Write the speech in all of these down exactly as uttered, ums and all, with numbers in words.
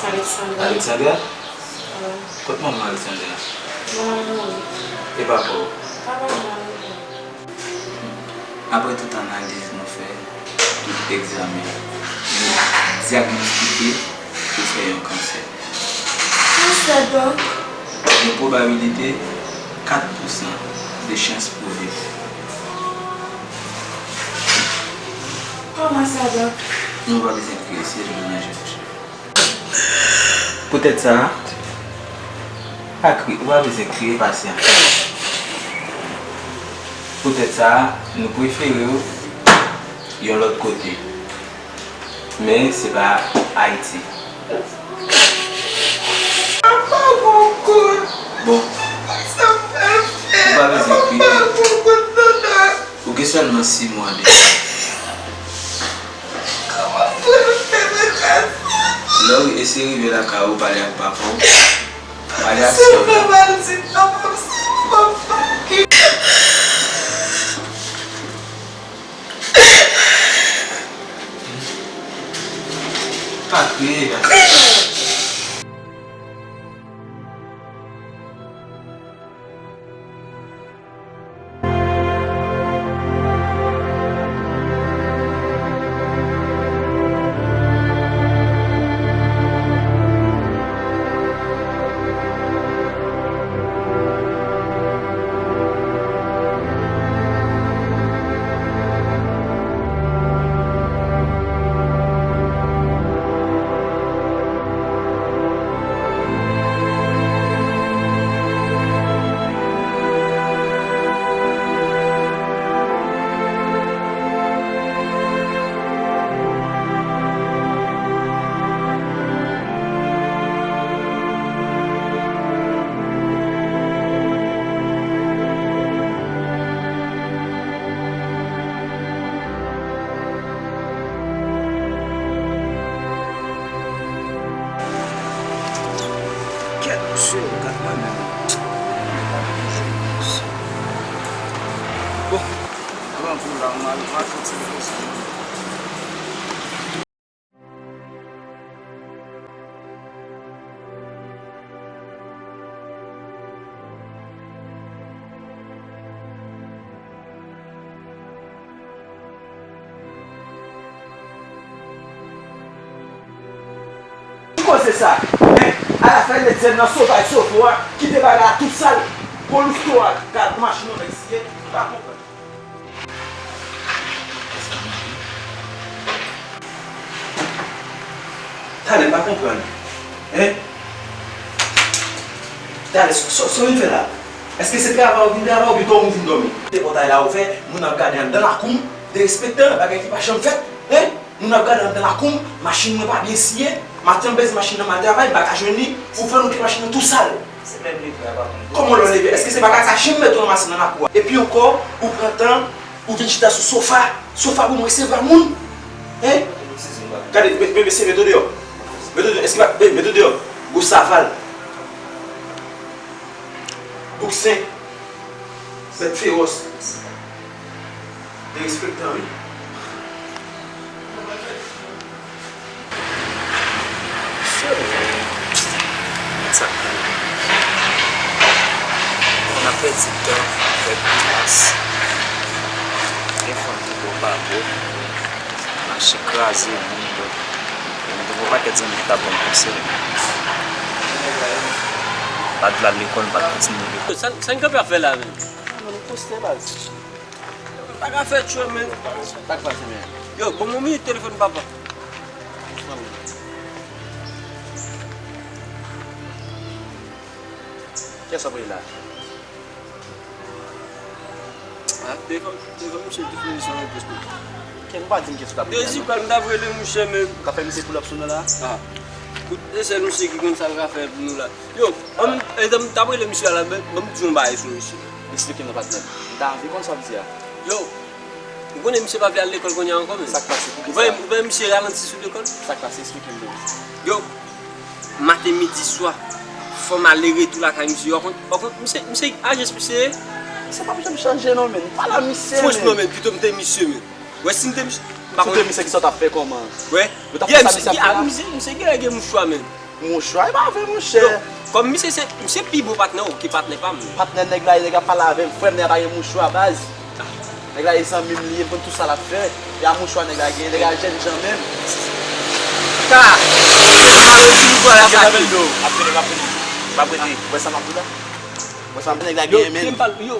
Alexandra. Alexandra? Wi. Kot manman Alexandra? Manman mouri. E papa w? Papa m mouri. Apre tout analiz nou fè, tout egzamen, nou dyagnostike ou fè yon kansè. Kansè, dòk? Yon pwobabilite kat pousan de chans pou w viv. Kòman sa, dòk? Nou pa bezwen kriye, se jwe nan jwèt. Poutèt sa, pa kri-, ou pa bezwen kriye, pasyan. Poutèt sa, nou prefere w yon lòt kote. Men se pa Ayiti. Papa, bon kout. Bon. Sa m pral fè? Ou pa bezwen kriye. Papa, bon kout, non, non. Ou gen sèlman sis mwa de vi. Kòman pou yo fè mwen sa? Lè w eseye rive lakay ou, pale ak papa w. Pale ak sè w. Papa, di papa, papa. Pa kriye, gason. Kèt, mesye, gad mwen menm. Bon, avan pou la, m al, m al fè ti depoze. Ki koze sa? Hein? Alafènèt, zèn nan sovaj sofo a, kite bagay la tout sal. Gwo lousto a, gad machin yon nèg siye, m pa konprann. Talè, m pa konprann. Hein? Talè, sa, sa, sa w vin fè la? Èske se travay ou vin travay oubyen dòmi ou vin dòmi? Te pòtay la ouvè, moun ap gade anndan lakou m, derespektan, bagay ki pa janm fèt. Hein? Moun ap gade anndan lakou m, machin mwen pa byen siye, maten m peze machin nan m al travay, m pa ka jwenn li, ou fè nou kite machin nan tou sal. Se lè m leve a, pa konn. Kòman lè w leve? Èske se pa kaka chen m mete w nan masin nan lakou a? Epi ankò, ou pran tan, ou vin chita sou sofa. Sofa pou m resevwa moun. Hein? Gade, me-, me-, mesye, mete w deyò. Mete w deyò, èske pa, me-, mete w deyò. Gwo saval. Bouksen. Bèt fewòs. Derespektan, wi. Mesye, men sa k rive. N ap pèdi tan avèk gou pas. Gen fanm ki bo pa bo. Mache kraze moun, donk, m gen yon pakèt zanmi ki t ap ban m konsèy. Pa t vle al lekòl, m pa t kontinye lekòl. Sa, sa n kanpe ap fè la menm? Ah, non, nou poste, baz. Pa ka fè tchwe, men. Sa k pase, men? Yo, ban m yon minit telefòn papa. Kiyès w ap rele la? Ah, telefòn, telefòn misye te fini sou yon plis. Kè, nou pa di m kiyès w t ap rele la, non. Dezi, pa m t ap rele misye, men. Ou ka fè misye pull up sou nou la? Ah. Kout, se sèl misye ki konn sa l ka fè pou nou la. Yo, an, e, m t ap rele misye a la, men, ban m di yon bagay sou misye. Eksplike m non, patnè. M ta anvi konn sa w ap di a. Yo, ou konnen misye pa vle al lekòl kounye a ankò, men. Sa k pase? Ou wè, ou wè misye ralanti sou lekòl? Sa k pase? Eksplike m non. Yo, maten, midi, swa, fò m ale retou lakay misye. Ou konn, ou konn, misye, misye ajans misye ye? Misye p ap janm chanje non, men. Pa la misye, men. Franchman, men, pito m te misye, men. Wè, si m te misye, m pa konn. Si w te misye, kisa w t ap fè kòman? Wè. Yo t ap fè sa misye ap fè la? Misye, misye gen, gen mouchwa, men. Mouchwa, e pa vre, monchè. Yo, kòm misye se, misye pi bon patnè w ke patnè pa m. Patnè nèg la, nèg la pale avè m, frè m, nèg la pa gen mouchwa, baz. Nèg la e zanmi m li ye, m konn tout sa l ap fè. E a mouchwa nèg la gen, nèg la jènjan menm. Ka! Malodi, nou pral atake. Ap vini, ap vini. M ap rete. Wè sa m ap di la? Wè sa m ap di, nèg la gen men. Yo, yo.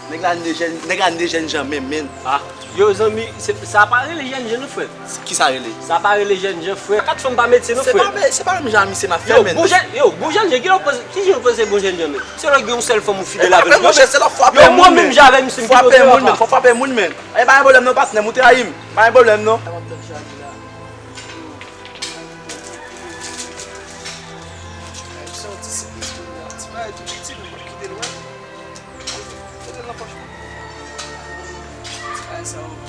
Nèg la de jèn, nèg la de jènjan menm, men. Ah, yo, zanmi, se, sa pa rele jènjan, non, frè. Ki sa rele? Sa pa rele jènjan, frè. Kat fanm pa medsen, non, frè. Se pa, se pa menm jan misye m ap fè, men. Yo, bon jèn, yo, bon jènjan, ki lè w panse, ki jan w panse bon jènjan, men? Se lè w gen yon sèl fanm ou fidèl avè l. Yo, mwen menm jan avè misye m pi lòt yo, papa. Frape moun, men, fò frape moun, men. E pa gen pwoblèm non, patnè m, ou trayi m. Pa gen pwoblèm non. Mete l nan pòch mwen. Ti bagay sa yo. Mwen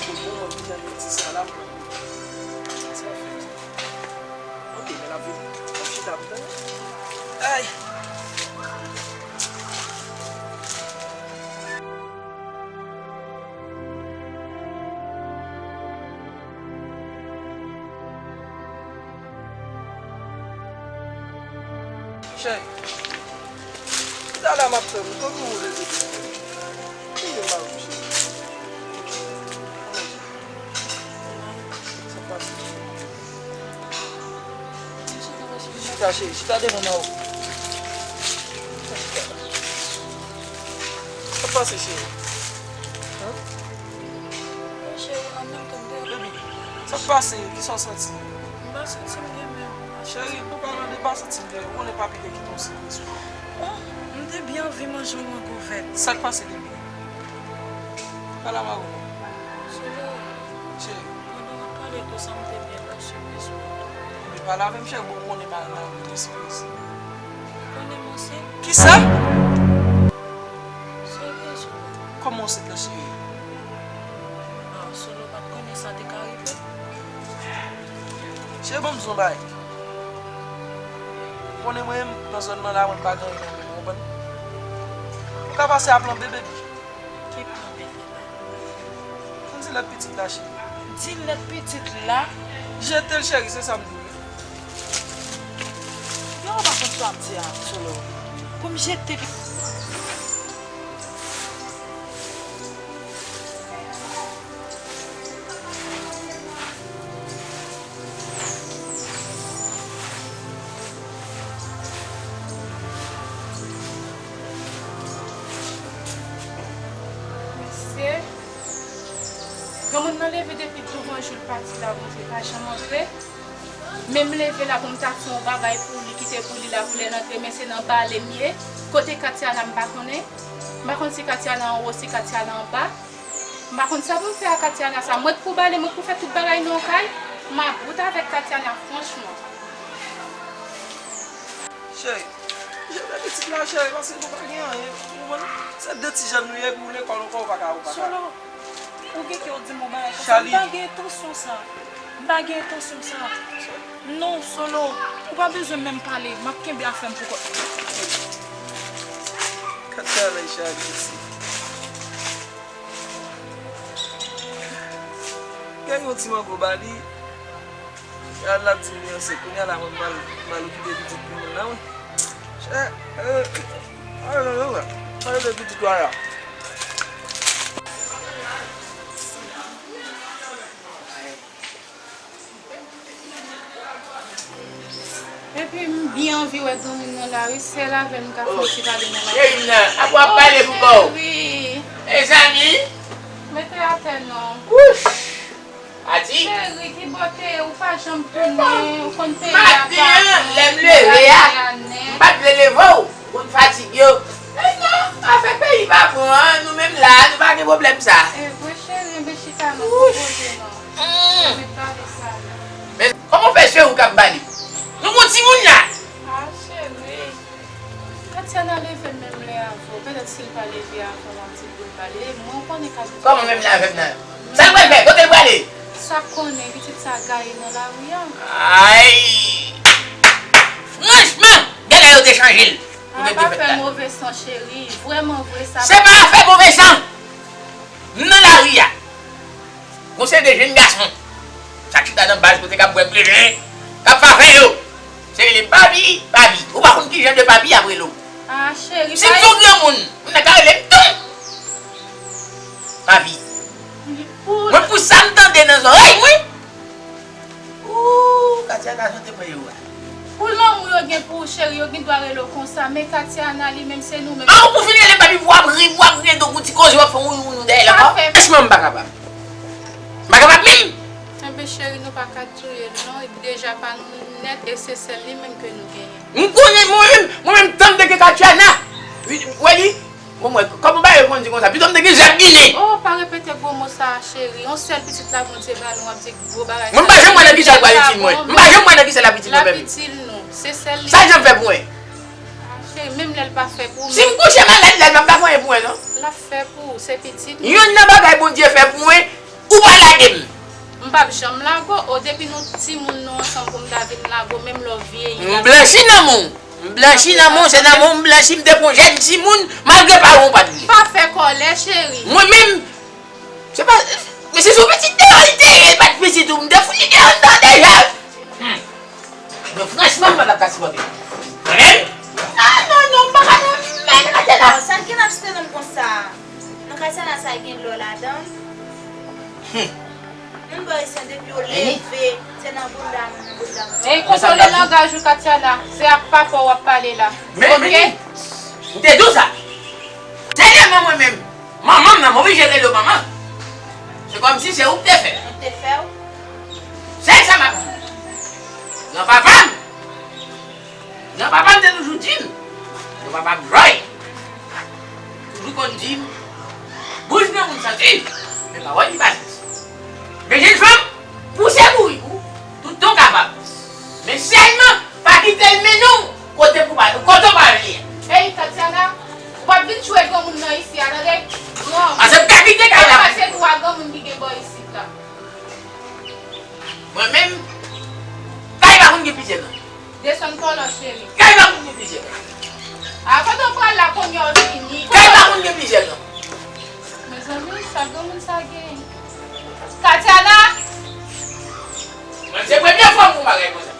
bon, mwen vin nan ti sa la. Sa fè. Ok, men l ap vini. L ap chita pou tande. Ay! Cheri, talè m ap tann ou, tann ou leve depi. Ki gen mal, cheri? Sa pase? Chita, cheri, chita devan mwen. Chita, chita. Sa pase, cheri? Hein? Cheri, an menm tan m te... Baby, sa k pase? Kisa w santi? M pa santi m gen menm. Cheri, nou pa nan de pa santi m gen. Ou konnen papi te kite w sirye sou mwen. Oh, m te byen anvi manje yon mango vèt. Sa k pase, baby? Pale a mari w non. Solo. Cheri. Pandan w ap pale konsa, m te byen panse sou ou. Ebyen, pale avè m, cheri, bon, ou konnen mari w te sirye. Ou konnen m ansent? Kisa? Serye, Solo. Kòman w ansent la, cheri? Ah, Solo, ou pa t konnen sa te ka rive? Cheri, ban m di w yon bagay. Ou konnen mwen menm, nan zòn nan la, mwen pa gen anyen nan men mwen, ou konprann? Ou ka pase a plan B, baby. Ki plan B ki la? Pou m di lèt pitit la, cheri. Di lèt pitit la? Jete l, cheri, se sa m di w wi. Yo, ou pa konn sa w ap di a, Solo. Pou m jete pitit. Mesye, granmoun nan leve depi douvan jou l pati la, Bondye pa janm antre. Men m leve la pou m ta fè yon bagay pou li, kite pou li la pou lè l antre, men se nan bale m ye. Kote Katiana m pa konnen. M pa konn si Katiana anwo, si Katiana anba. M pa konn sa pou m fè a Katiana sa. Mwen k pou bale, mwen k pou fè tout bagay nan yon kay. M about avèk Katiana, franchman. Cheri, jete pitit la, cheri, paske nou pa gen anyen. Ou konprann? Se de ti jèn nou ye, pou lekòl ankò, ou pa ka, ou pa ka. Solo, ou gen kè w di m yon bagay konsa. Charlie. M pa gen entansyon sa. M pa gen entansyon sa. Non, Solo, ou pa bezwen menm pale. M ap kenbe afè m pou kò m. Gad travay Charlie isi. Gen yon ti mango ba li. Al ap di m li ansent. Kounye a la mwen m al, m al okipe pitit timoun nan wi. Chè, eh, ale, ale, ale, ale pitit la la. Epi m byen anvi wè granmoun nan la wi, sèl avè l m ka fè yon ti pale nan lakou. Cheri m nan, apa w ap pale pou kò w? Cheri. Mezanmi. Mete atè non. Wouch! Ati. Cheri, ki bò w te ye, ou pa janm tounen, ou konn peyi a pa bon, lè m leve a, m pa t vle leve w, pou m fatige w. Men non, afè peyi pa bon an, nou menm la, nou pa gen pwoblèm sa. E vre cheri, enben chita non, konpoze non. Mwen pale sa la. Men kòman w fè se ou k ap bale? Nou gon timoun la. Ah, cheri. Katiana leve menm lè avè w. Petèt si l pa leve avan w ap di l pou l bale. Mwen, ou konnen Katiana. Kòman menm lè avè m nan? Sa l pral fè? Kote l prale? Sa konnen, pitit sa gaye nan lari a. Ay! Franchman, gade yo te chanje l. Pou te fèt la. A, pa fè move san, cheri. Vrèman vre sa. Se pa afè move san. M nan lari a. Gon seri de jenn gason. Sa k chita nan baz kote k ap bwè kleren. k ap fafe yo. Se rele papi, papi. Ou pa konn ki jan de papi y ap rele w. Ah, cheri, si m se yon granmoun, moun nan ka rele m tonm. Papi. Mwen, pou sa m tande nan zòrèy mwen. Ooh, Katiana, jan te pran yo a. Pou lanmou yo gen pou ou, cheri, yo gen dwa rele w konsa, men Katiana, li menm, se nou menm. Ah, ou pou fin rele m papi, pou w ap ri, pou w ap ri, donk ou ti koze, w ap fè wouyouwouyou dèyè lòt, non? Èske mwen m pa kapab? M pa kapab menm? Enben, cheri, nou pa ka touye l, non, epi deja pa nou nèt, e se sèl li menm ke nou genyen. M konnen, mwen menm, mwen menm, tann de ke Katiana. Wi, wè li, Bon, mwen, kòman bagay yo konn di konsa? Pito m te gen zèb ginen. Oh, pa repete gwo mo sa a, cheri. Yon sèl pitit la Bondye ba nou, w ap di gwo bagay sa. Mwen, m pa janm wè nan kisa l pral itil mwen. M pa janm wè nan kisa l ap itil mwen, menm. L ap itil nou. Se sèl li. Sa l janm fè pou mwen? Ah, cheri, menm lè l pa fè pou ou, si m kouche malad la, l p ap ka fè anyen pou mwen, non. L ap fè pou ou, se pitit nou. Youn nan bagay Bondye fè pou mwen, ou pa lage m. M p ap janm lage w. O, depi nou timoun, nou ansanm pou m ta vin lage w, menm lè w vyeyi. M blanchi nan men w. M blanchi nan men w, se nan men w m blanchi, m te pou jèn timoun, malgre paran w pa t vle. Pa fè kòlè, cheri. Mwen menm, se pa, men se sou pitit deyò li te ye, li pa t pitit ou, m te fout li deyò anndan deja. Hmm. Men franchman, m pa t ap ka sipòte. Mwen menm? Ah, non, non, m pa ka nan men Katiana. Sa k gen ap site nonm konsa? Nan Katiana sa gen lò ladan l. Hmm. Moun bò isi an, depi yo leve, se nan bounda moun, nan bounda moun. Ey, kontwole langaj ou, Katiana. Se ak papa w w ap pale la. Men, men, m te di w sa. Dènyèman, mwen menm, manman m nan, m oblije rele w manman. Se kòmsi se ou k te fè m. Ou te fè w. Se sa m ap di w. Granpapa m, granpapa m te toujou di m, granpapa m Joy, toujou konn di m, bouch granmoun santi, men pawòl li pa santi. Men jèn fanm, pouse bourik ou toutan w kapab. Men sèlman, pa kite l mennen w kote pou pa, kote w pa vle a. Ey, Katiana, ou p ap vin tchwe granmoun nan isi a, tande? Gran. Paske m ka kite kay la. Pase twa granmoun ki gen bò isit la. Mwen menm, kay pa konn gen plizyè non. Desann kòlò, cheri. Kay pa konn gen plizyè non. A, kote w pral la kounye a w vini? Kay pa konn gen plizyè non. Mezanmi, sa granmoun sa gen. Katiana! Mwen, se premye fwa m wè yon bagay konsa.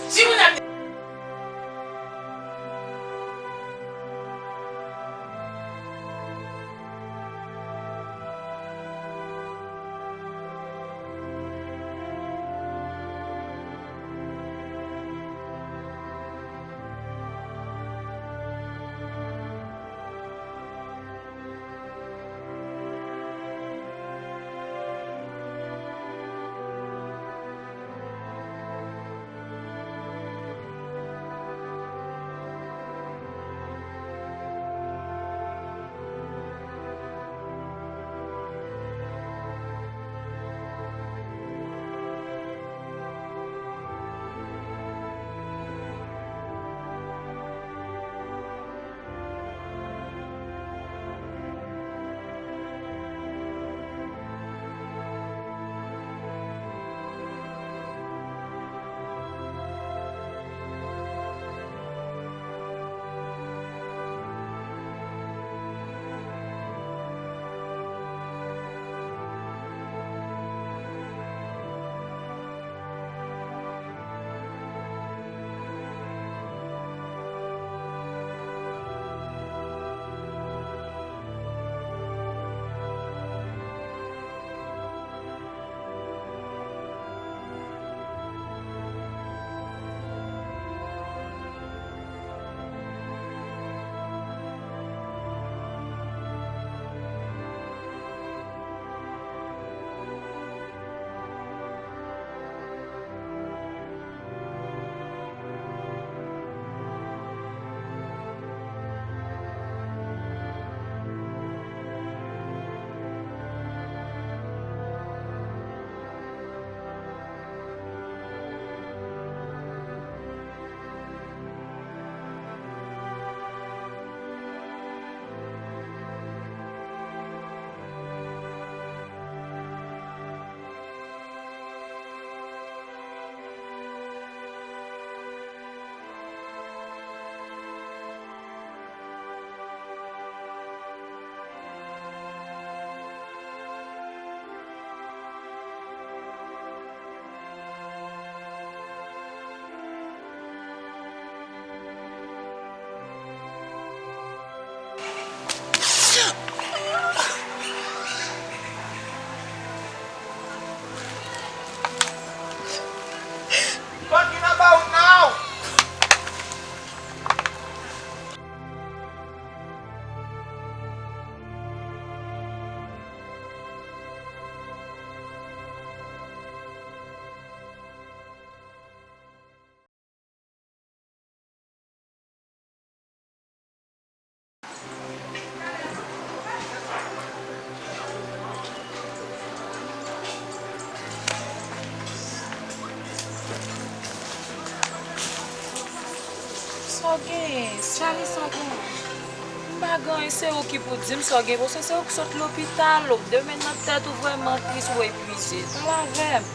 Si moun ap Sa w genyen? Chali, sa w genyen? M pa gen anyen, se ou ki pou di m sa w genyen, paske se ou ki sot lopital, ou demen nan tèt ou vrèman tris, ou epwize. Pale avè m.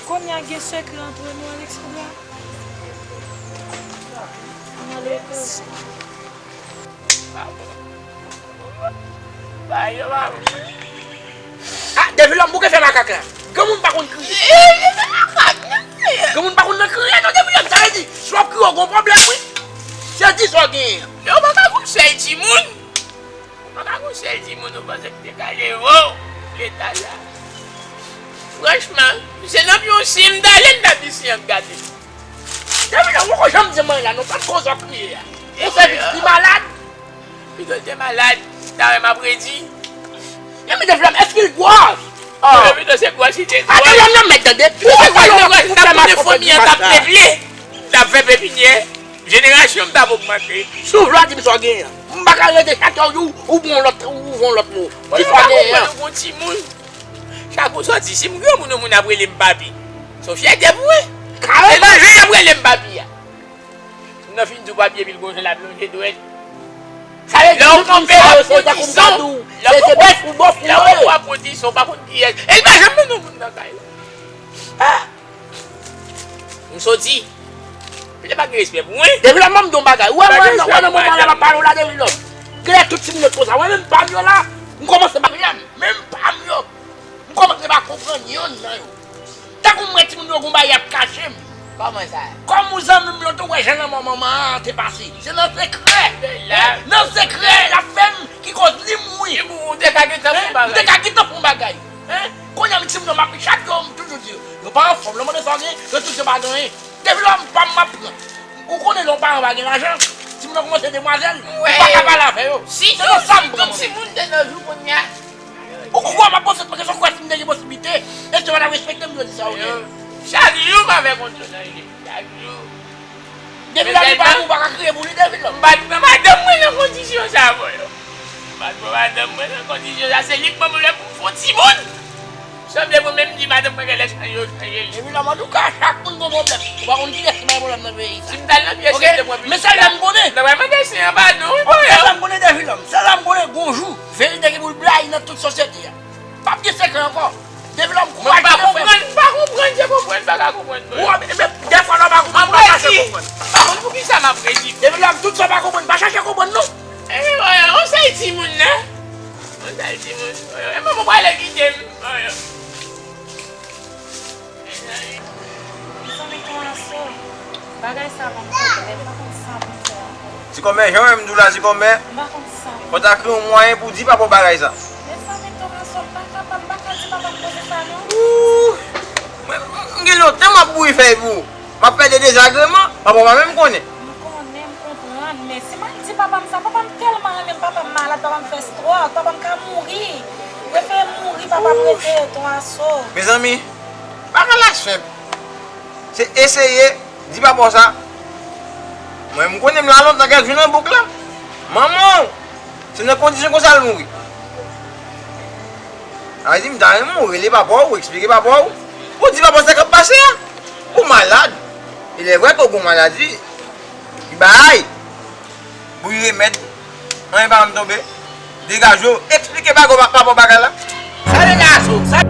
Kounye a gen sekrè antre nou, Alexandra? N ale koze. Ah, Devilòm, bouke fè makak la. Granmoun pa konn kriye. Granmoun pa konn nan kriye, non, Devilòm. Sa vle di, si w ap kriye, w gon pwoblèm, wi. Se di sa w genyen an. Men w pa ka gon sèl timoun. Ou pa ka gon sèl timoun, ou panse m te ka leve w leta sa? Franchman, se nan pye w si m t ale, m t ap di si an gade. Devilòm, ou poko janm di m anyen la, non, pa t koze w ap kriye a. Ou fè pitit li malad. Pito l te malad, ta wè m ap redi. Yo, men Devilòm, est-ce qu'il boit? Oh. Yo, pito se gwòs li te gwòs. Devilòm nan mèt tande. Ou se gwòs, ou fè m ap konprann fanmi an t ap devle. T ap fè pepinyè. Jenerasyon m t ap ogmante. Si w vle w di m sa w genyen an. M pa ka rete chak jou ou bon lòt, ou bon lòt mo. Di sa w genyen an. Ou gon timoun. Chak ou soti, si m granmoun, yon moun ap rele m papi. Se yon fyète pou mwen. Kareman. E nan jan y ap rele m papi a. M nan fin di w papi epi l gon jan l ap lonje dwèt. Sa vle di tout moun sa yo se tankou m ka di w, se, se bòf ou bòf ou yo ye. Lè w ap pran ti son, w pa konn kiyès. E l pa janm mennen yon moun nan kay la. Ah! M soti. Pito pa gen respè pou mwen. Devilòm, ban m di w yon bagay. Ou wè mwen, ou wè nan moman la m ap pale w la, Devilòm. Genlè tout timoun yo t konsa. Mwen menm pa m yo la, m kòmanse pa m, menm pa m yo. M kòmanse pa konprann yonn nan yo. Tankou m wè timoun yo gon bagay y ap kache m. Kòman sa? Kòm ou zanmi m, lòt ou wè jan lanmò manman an te pase. Se nan sekrè. Nan sekrè, l ap fè m ki koz li mouri. Li mouri, ou te ka gentan fè yon bagay. M te ka gentan fè yon bagay. Hein? Kounye a, m timoun yo, m ap, chak jou, m toujou di yo, yo pa anfòm. Lè w mande sa w gen, yo tout yo pa gen anyen. Depi lè m pa m ap pran. Ou konnen lè yon paran pa gen lajan, timoun nan kòmanse demwazèl, ou pa ka pale avè yo. Se nan sa m pran mwen. Sitou timoun de nos jours kounye a. Ou kwè m ap panse, paske se kwè si m te gen posiblite, èske yo pa t ap respekte m, yo di sa, ok. Chak jou m avèk yon dlo nan je, chak jou. Depi lè li pa ou, ou pa ka kriye pou li, Devilòm. M pa t pran madanm mwen nan kondisyon sa, bro. M pa t pran madanm mwen nan kondisyon sa, se li k ban m lè pou m fè yon timoun. Sanble mwen menm di madanm mwen genlè chanje, yo chanje li. Epi la, antouka, chak moun gon pwoblèm. Ou pa konn kiyès ki bay pwoblèm nan peyi sa. Si m t al nan pyès, se te mwen. Men sèl sa m konnen. Nan vrèman, se yon padon, wi. Sèl sa m konnen, Devilòm. Sèl sa m konnen, gon jou, verite gen pou l blayi nan tout sosyete a. P ap gen sekrè ankò. Devilòm, kouraj pou w fè. Mwen pa konprann, m pa konprann, se konprann, m pa ka konprann, non. Ou, men, dèfwa, lè w pa konprann, pa chache konprann. M pa konn poukisa m ap redi. Devilòm, tout sa w pa konprann, pa chache konprann, non. E, yon sèl timoun, non. Yon sèl timoun. E, manman w prale kite m. Mezanmi, Ton Aso, bagay sa ban m pwoblèm, m pa konn sa pou m fè ankò. Ti kòmè, jan w wè m di w la, ti kòmè, m pa konn sa pou m fè. Fò w ta kreye yon mwayen pou w di papa w bagay sa. Mezanmi, Ton Aso, m pa kapab, m pa ka di papa m koze sa, non. Ooh! Mwen, m gen lontan m ap boure fèy pou ou. M ap fè de dezagreman, papa w pa menm konnen. M konnen, m konprann, men si m al di papa m sa, papa m tèlman renmen m, papa m malad, papa m fè stròk, papa m ka mouri. Prefere m mouri, papa m rete, Ton Aso. Mezanmi, bagay la senp. Se eseye di papa w sa. Mwen, m konnen m la lontan, kèk jou nan bouk la. Manman w, se nan kondisyon konsa l mouri. Sa vle di, m ta renmen w rele papa w, ou eksplike papa w. Ou di papa w sa k ap pase a. Ou malad. Il est vrai ke w gon maladi. Li bay. Bouyi remèd. Anyen pa janm tonbe. Degaje w. Eksplike papa w bagay la. Sa degaje w. Sa